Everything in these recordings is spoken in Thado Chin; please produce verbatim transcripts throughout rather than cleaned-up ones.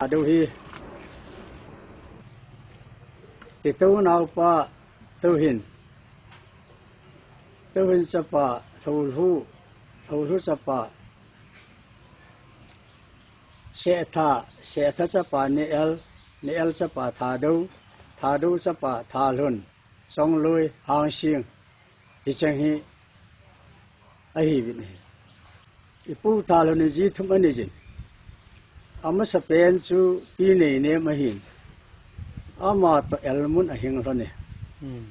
Thadou hi Titou naopa Touhin, Touhin chapa Lhoulhu, Lhoulhu chapa Setha, Setha chapa Neel, Neel chapa Thadou, Thadou chapa Thalhun, Chongloi, Hangsing, hicheng hi ahiuvin ahi. Ipu Thalhun in ji thum anei jin. Amasapen chu Pi Neinem ahin, ama toh Elmun ahing lhon e. Hmm.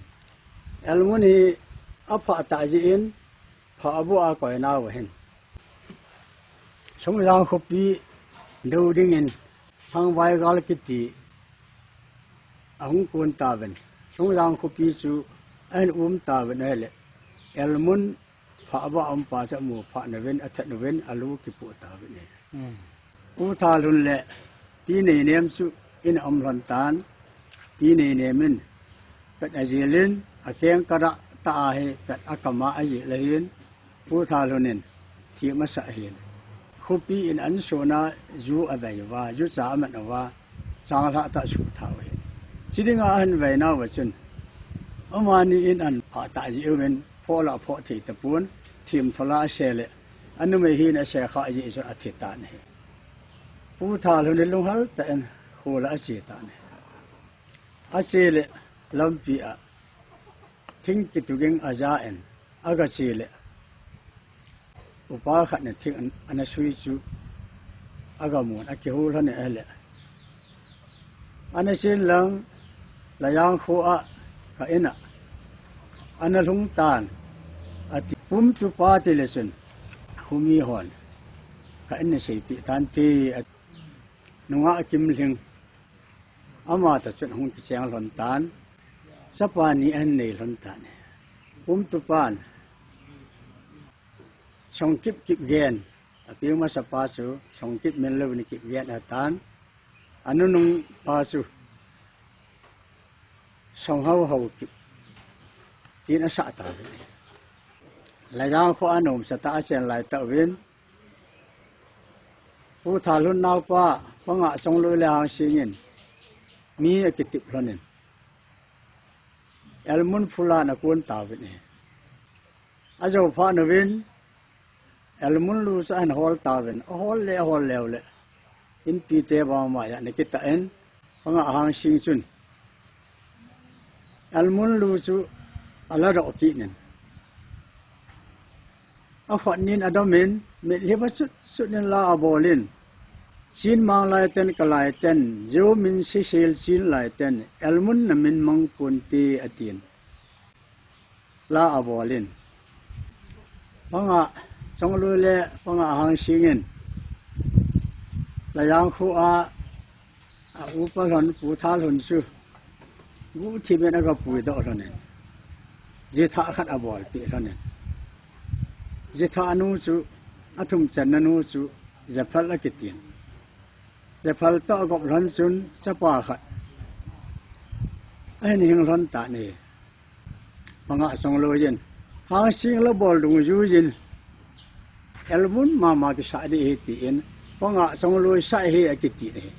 Elmun hi aphah tah jeh in Phabou a koinau ahin, Sungjang khopi dou dingin Thangvaigal kiti ahung kon tauvin, Sungjang khopi chu ahin um tauvin ahile, Elmun Phabou a umpa chu amu phah nauvin, athat nauvin, alu kipoh tauvin ahi. Hmm. U Thalhun le Pi Neinem chu in aum lhon tan, Pi Neinem in pet ajil in, akeng kadah tah ahi, pet akam a ajil ahin, U Thalhun in thim asah ahin. Khopi in an sona ju avei uva, jucha amat uva, changlhah tah suh thau ahin. Chi dinga ahin veinauva chun, amani in ahin phah tah jeh uvin, phoh la phoh thei tapon, thim thola ase le, anumei hin ase khah jeh chun athi tan ahi. U Thalhun in lunghel tah in khola ache tan ahi. Ache le lampi a thing kitu ging aja in, agache le upa khat in thing an, ana sui chu agamun, akihu lhon in ahile, ana chen lang, Lajang kho a ka in a ana lhung tan, ati. Pumtupa tile chun, khomi hon ka in naseipeh tante, ati. Nungah Kimlhing, ama toh chun ahung kicheng lhon tan, chapa ni ahin nei lhon tan ahi. Pumtupan Songkip Kipgen, apeng masapa chu Songkip Minlou ni Kipgen atan, anunung pa chu Songhauhau Kip tin asah tauvin ahi. Lajang kho a nomsa tah a achen lai tauvin, Pu Thalhun naopa Pangah, Chongloi le Hangsing in mi akitep lhon in, Elmun phulan akon tauvin ahi. Ajou phat nauvin, Elmun lu chu ahin hol tauvin, ahol le ahol leu le, inpite bang maiya ana kitah in, Pangah Hangsing chun Elmun lu chu aladoh kit in, akhut nin adomin, mitlhi va chut chut in la abol in, chin mang lai ten, ka lai ten, Jomin sisel chin lai ten, Elmun na min mang ponte, atin, la abol in, Pangah, Chongloi le Pangah Hangsing in Lajang kho a aupa lhon Pu Thalhun chu guhthim in agapuidoh lhon in, jithah khat abolpeh lhon in, jithah nu chu, athum channa nu chu Japhal akitin, Japhal toh agop lhon chun chapa khat ahin hing lhon tan ahi. Pangah Chongloi in, Hangsing la bol dungjuiyin, Elmun mama kisah ding ahi, tin, Pangah Chongloi sah ahi akiti ahi.